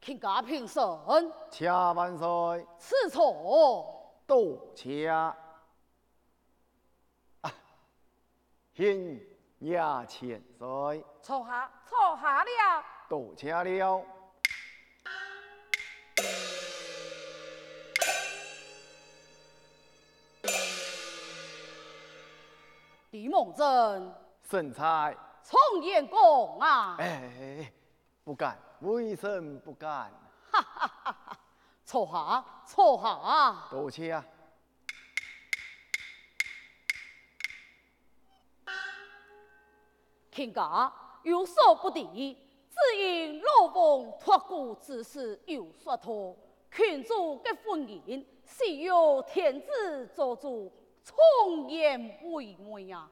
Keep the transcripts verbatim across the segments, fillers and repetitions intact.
卿家平身。谢万岁。赐座。多谢。啊，卿爷千岁。坐下，坐下了。多谢了。李蒙正。臣在。状元公啊。哎， 不敢，微臣不敢。哈哈哈哈，坐下，坐下。多谢啊。卿家有所不知，只因老翁托孤之事有说到，群主个婚姻须有天子做主，重言为媒啊。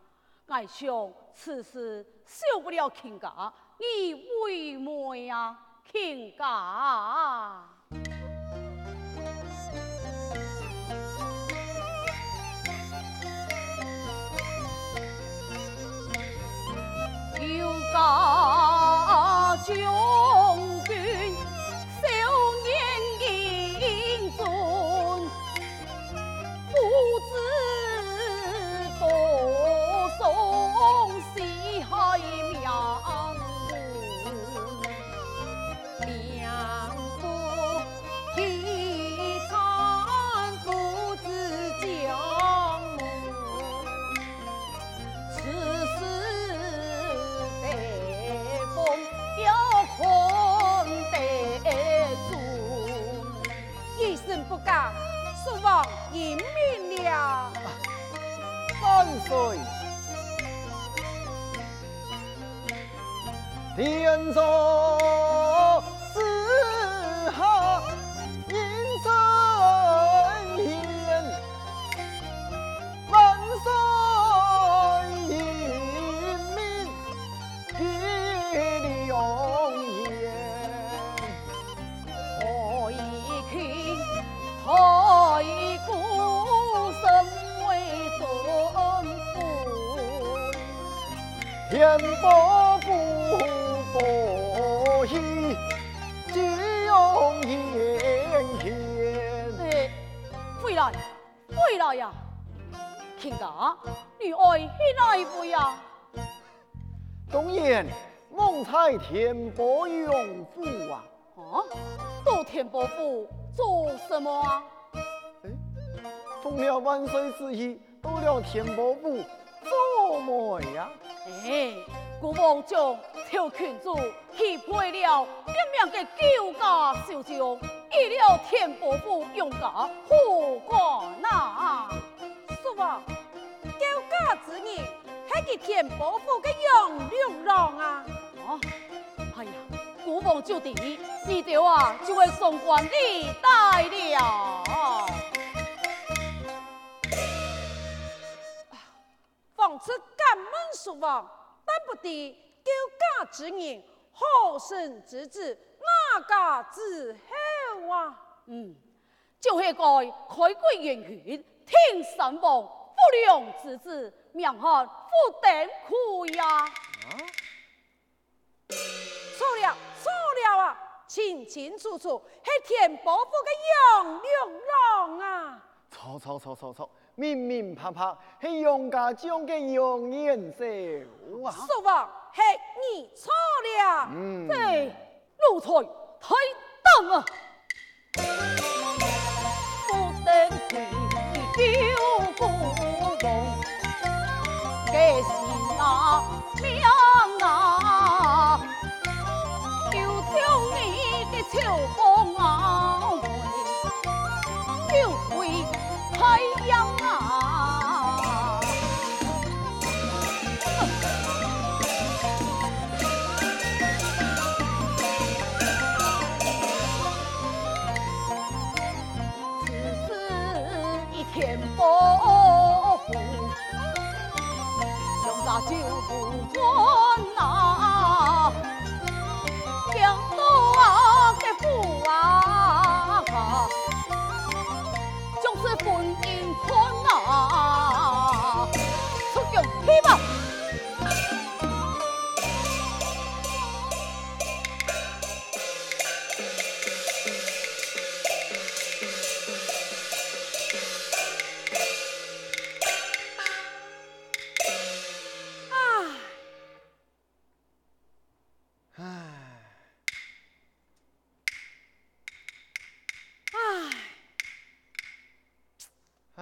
𠊎想此事少不了卿家，你为媒啊，卿家。有家将军，少年英俊， 不知多送西海名门，两不欺善，不知将门。此事得风要看得中。 一声不敢，叔王英明了。万岁！天作之合，人称贤。万岁英明， 结良缘。台庆台鼓声为准备，添宝布，贺喜吉祥迎亲。哎，回来， 回来呀！卿家，你爱去哪位呀？当然，往在天波荣府啊。啊？到天波府做什么啊？哎，奉了万岁旨意，到了天波府做媒啊。哎，孤王将 求群主去配了搿名个高家小将，入了天波府杨家何干哪？叔王，高家之人係佢天波府个杨六郎啊！啊，哎呀，孤王就知，你兜啊就會上官李戴了。 皇子敢問叔王，但不知高家之人，何生之子，哪家之后啊？嗯，就係該開國元勳，定山王傅亮之子，名唤傅登輝呀。啊？ 錯了，錯了啊！清清楚楚，係天波府个楊六郎啊！錯錯錯錯錯，明明白白係楊家將个楊延壽啊！叔王，係你錯了。嗯。嘿，奴才大膽啊！ 不得罪救孤王，个心啊，命啊，又将你个秋风啊，又归太阳啊。有不安啊，要到啊个府啊，就是婚姻困啊，出宫去吧。唉。唉。唉。唉。唉。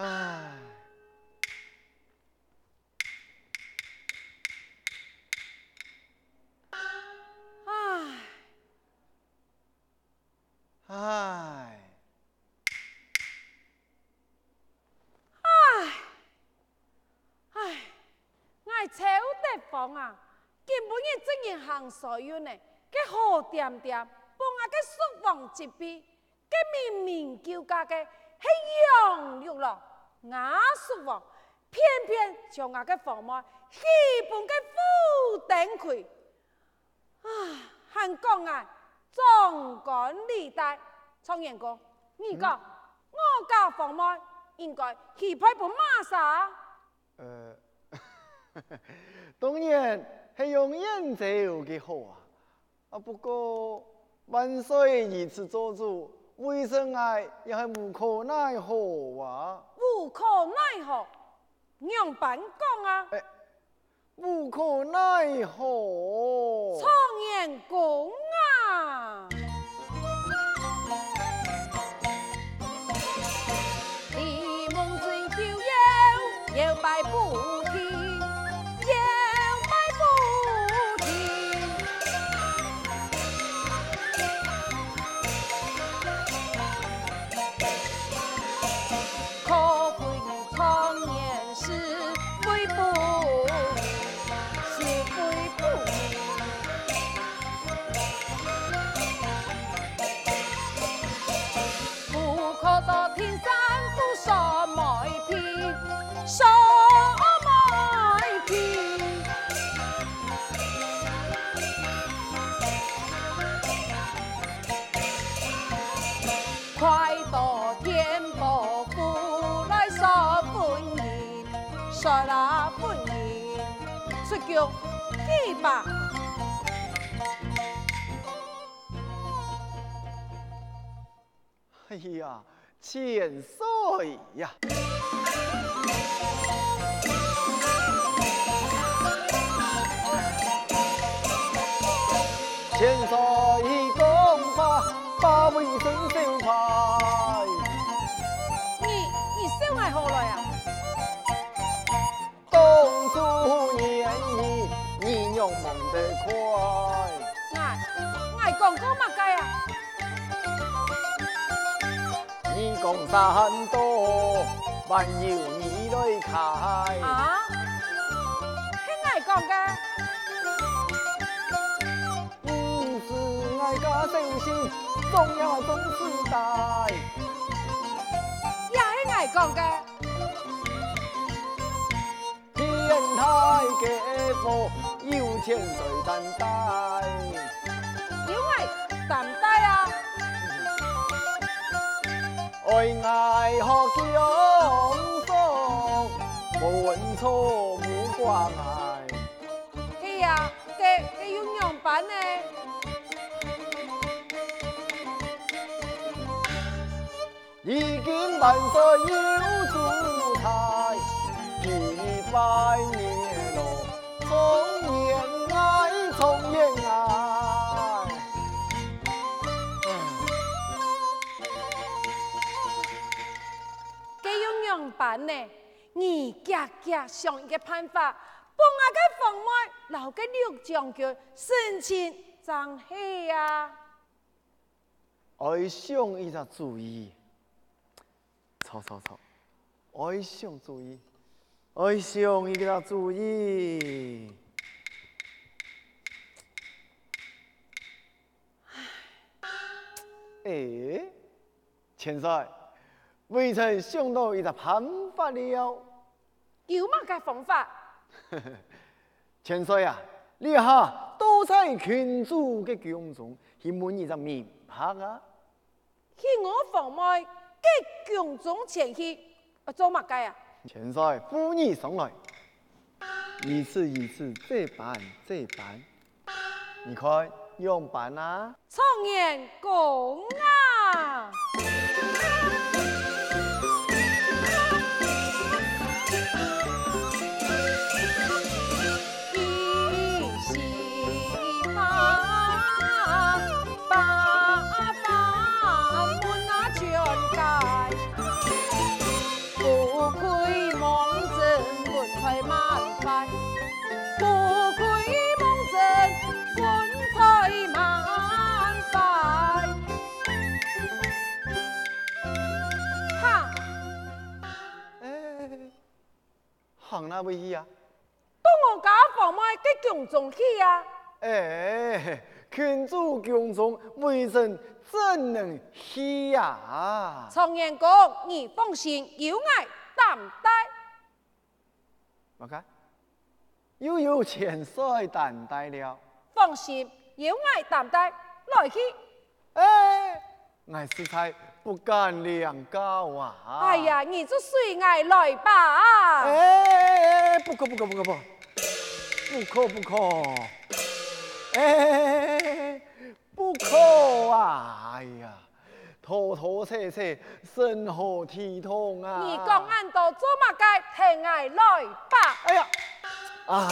唉。唉。唉。 𠊎邱德芳啊，今晡日正經行衰運呢，該好恬恬分𠊎个叔王責備，該明明救駕个係楊六郎，吾叔王偏偏將𠊎个芳妹許分該傅登輝。啊，還講𠊎掌管理大，狀元公，你講，嗯？我家芳妹應該許配分麼儕？ 呃，當然係楊延昭个好啊。啊，不過，萬歲如此做主，微臣𠊎也係無可奈何啊。無可奈何？仰般講啊？哎，無可奈何。狀元公啊！ 你夢中就有，有拜不平，有拜不平。可贵你状元是非不明，是非不明。 不可到天山府说媒妗，说媒妗。快到天波府来说婚姻，说啦婚姻，出宫去吧。 哎呀，千岁呀！千岁公话，把微臣收牌。你，你收𠊎何來啊？ 公主言语，你仰望得開？𠊎，𠊎講過麼个啊？你講三多，還由你來開。啊？係𠊎講个？毋使𠊎家小心，總也總使得。也係𠊎講个。 天大个福，有千歲擔戴。有𠊎擔戴啊！愛𠊎好降福，穩坐無掛礙。係啊，該，該又仰般呢？ 如今萬歲有主在，今日拜年咯，狀元哀，狀元哀。該又仰般呢？你遽遽想一個辦法，分𠊎个芳妹摎該六將軍成親正係啊！ 愛想一隻主意。著著著，愛想主意，愛想一隻主意。欸，千歲，微臣想到一隻辦法了。有麼个方法？千歲啊，這下都在郡主个宮中，去問你正明白啊。去我房妹个宮中前去，愛做麼个啊？千歲，扶你上來。如此如此，這般這般。你看，仰般啊？狀元公啊！哈！哎，行哪位去啊？到我家房妹个宮中去啊！哎，郡主宮中為臣怎能去啊？狀元公，你放心，有𠊎擔待。 麼个？又有千歲擔待了？放心，有𠊎擔待，來去。哎，𠊎實在不敢領教啊。哎呀，你就隨𠊎來吧。哎，不可不可不可不可，不可不可，哎， 不可啊！哎呀，拖拖扯扯，甚好體統啊！你講恁多做麼个？跈𠊎來吧！哎呀，哎呀！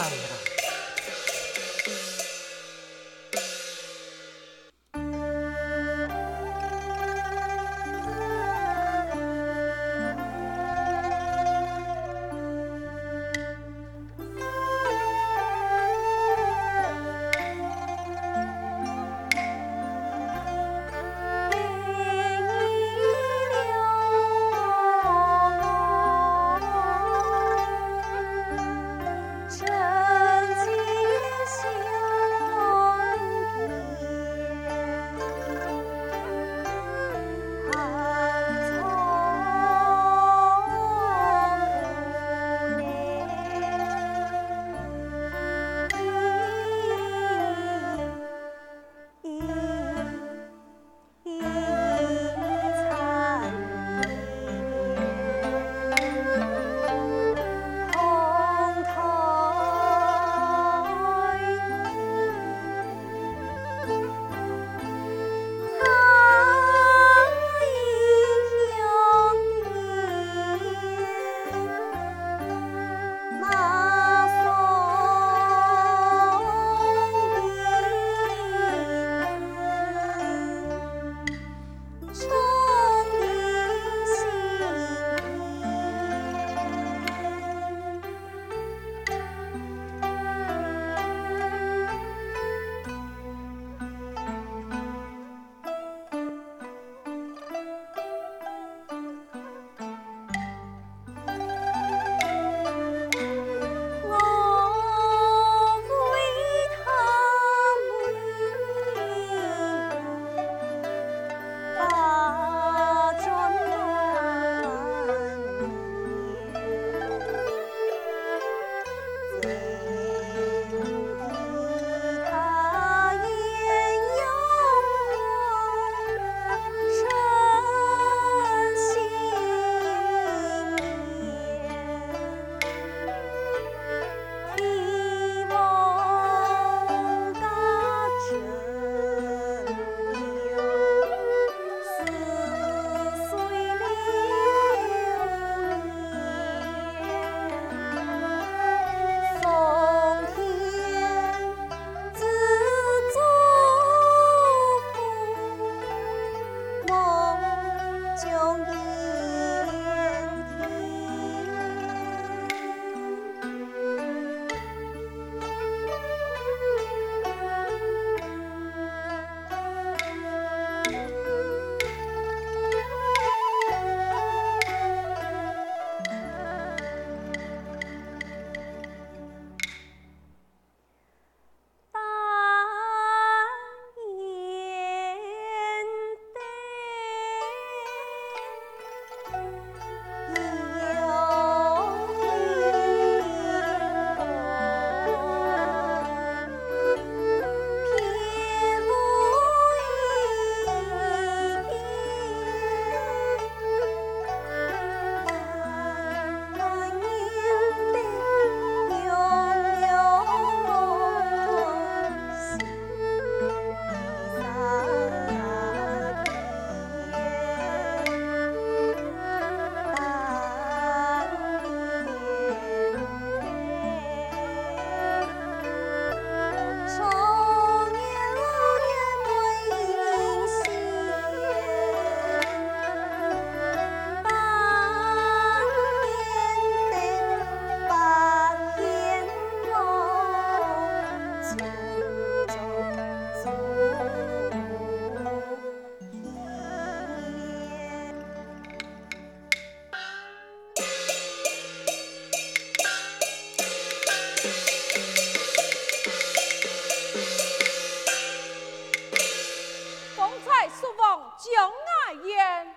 在书房将外言，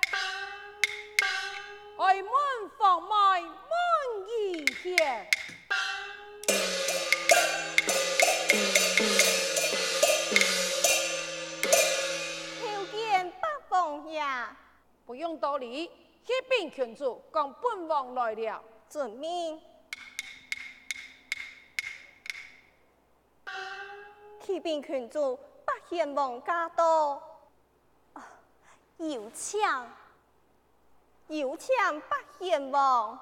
爱问房妹问一言。叩见八房爷。不用多礼，启禀群主，讲本王来了。遵命。 启禀群主，八贤王驾到。啊，有请，有请八贤王。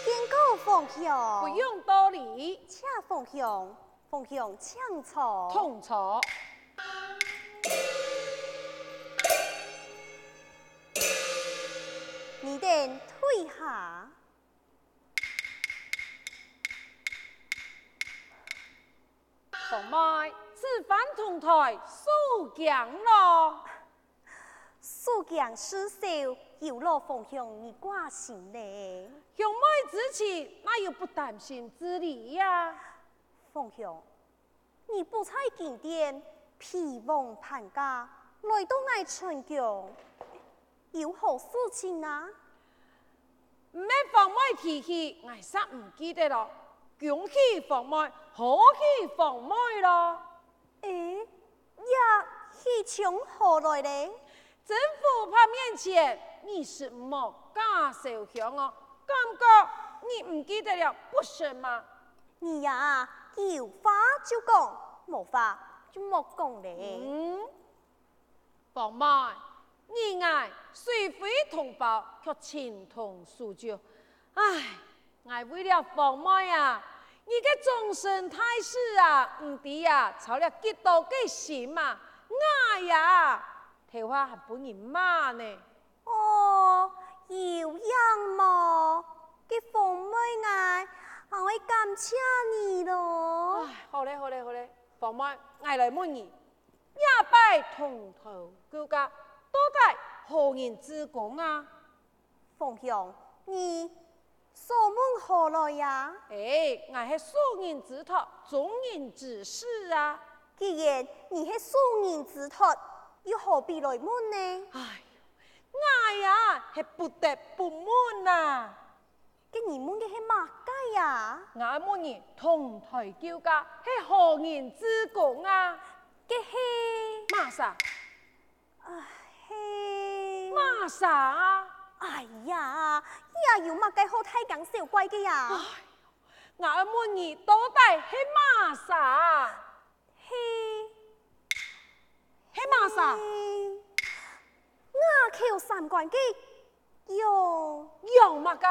见过皇兄。不用多礼。谢皇兄。 皇兄请坐。同坐。你等退下。房妹，此番同台受驚咯。受驚事小，有勞皇兄你挂心咧。兄妹之情，哪有不擔心之理呀？ 皇兄，你不在金殿，披王攀駕，來到𠊎春宮，有何事情啊？毋免房妹提起，𠊎煞毋記得咯。恭喜房妹，賀喜房妹咯！欸，這喜從何來咧？ 曾府拍面前，你實無加燒香哦，敢講你毋記得了不成嗎？你呀，有話就講，無話就莫講咧。嗯，房妹，你𠊎雖非同胞，卻情同手足。唉， 𠊎為了房妹啊，你个終身大事啊，毋知啊，操了幾多个心啊，𠊎呀，頭下還分人罵呢。哦，有影無？該房妹𠊎，還會感謝你咯。唉，好咧，好咧，好咧，房妹，𠊎來問你，這擺同台救駕，到底何人主公啊？ 房兄，你所問何來呀？欸，𠊎係受人之託，忠人之事啊。既然你係受人之託，又何必來問呢？唉，𠊎呀，係不得不問啊。該你問个係麼个呀？𠊎問你，同台救駕係何人主公啊？該係麼儕？ 啊，係。麼儕啊？哎呀，這有麼个好大驚小怪个呀？𠊎愛問你，到底係麼儕啊？係，係麼儕？係瓦口三官个楊，楊麼个？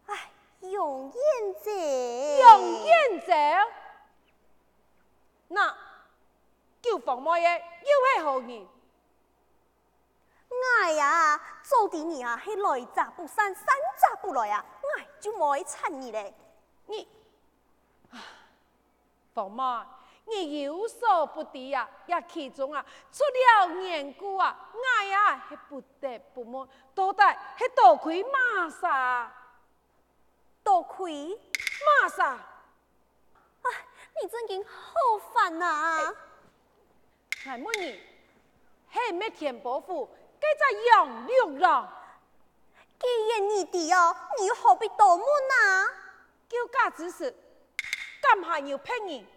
哎，楊延昭。楊延昭？那，救房妹个又係何人？ 𠊎啊，早知你啊係來者不善，散者不來啊，𠊎就無愛插你咧。你，啊，房妹，你有所不知啊，這其中啊，出了緣故啊，𠊎啊係不得不問，到底係多虧麼儕啊？ 多虧？麼儕？啊，你真經好煩啊！𠊎問你，係毋係天波府該隻楊六郎？既然你知哦，你又何必多問啊？救駕之時，敢還有別人？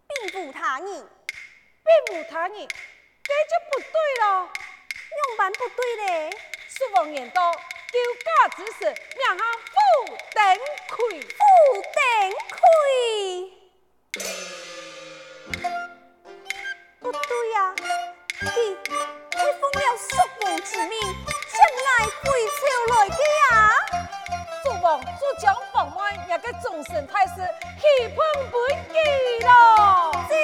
並無他人。並無他人，該就不對咯。仰般不對咧？叔王言道，救駕之時，名喊傅登魁。傅登魁？不對啊，佢 係奉了叔王之命，接𠊎回朝來个啊！叔王就將房妹這个終身大事，許配分佢咯。是。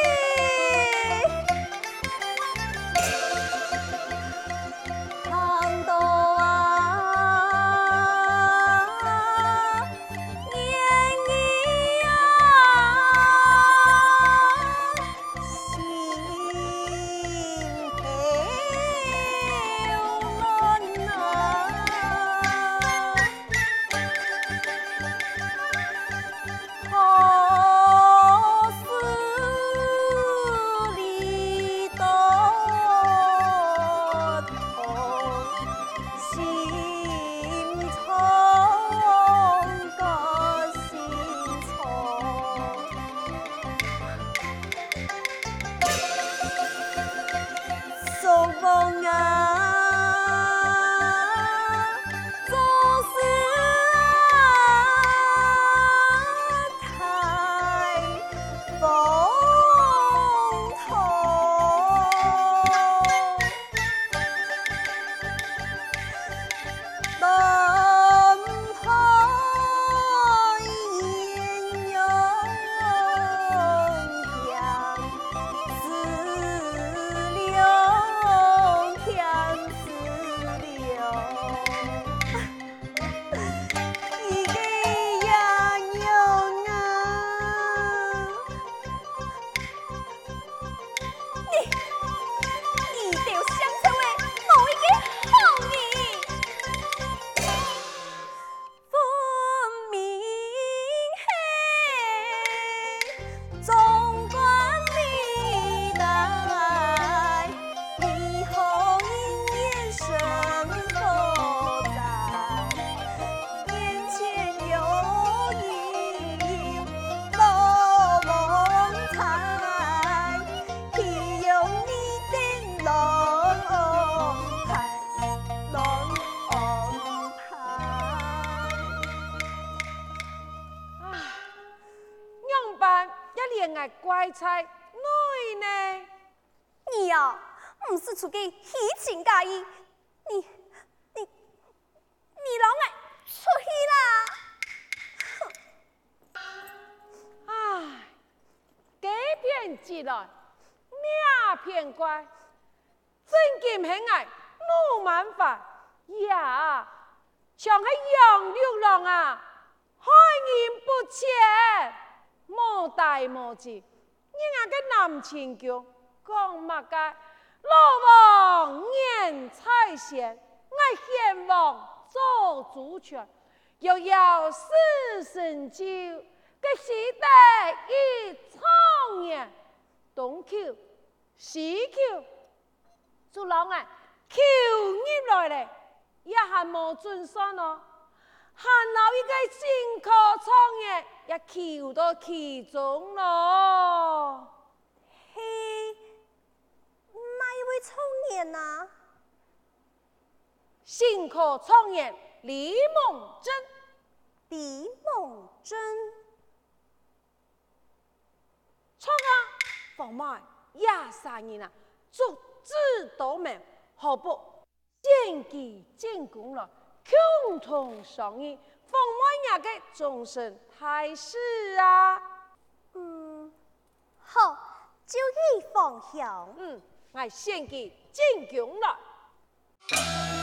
連𠊎關在內呢？你啊，毋使出去虛情假意，你、你、你摎𠊎出去啦！唉，該片直來，那片拐，真經係𠊎腦蠻煩呀！像係楊六郎啊，害人不淺，無代無誌。 人家个南清宮講麼个，老王眼在先，𠊎先王做主權，遙遙四十秋，該須得一丈原，東求、西求，就摎𠊎求入來咧，也還無準算哦，還摎一個新科狀元也求到其中咯。係哪一位狀元啊？新科狀元李夢貞。李夢貞。 著啊，黃妹，這儕人啊，足智多謀，何不選佢進宮來，共同商議，封妹若个終身大事啊？嗯，好，就依方向。嗯，𠊎選佢進宮來。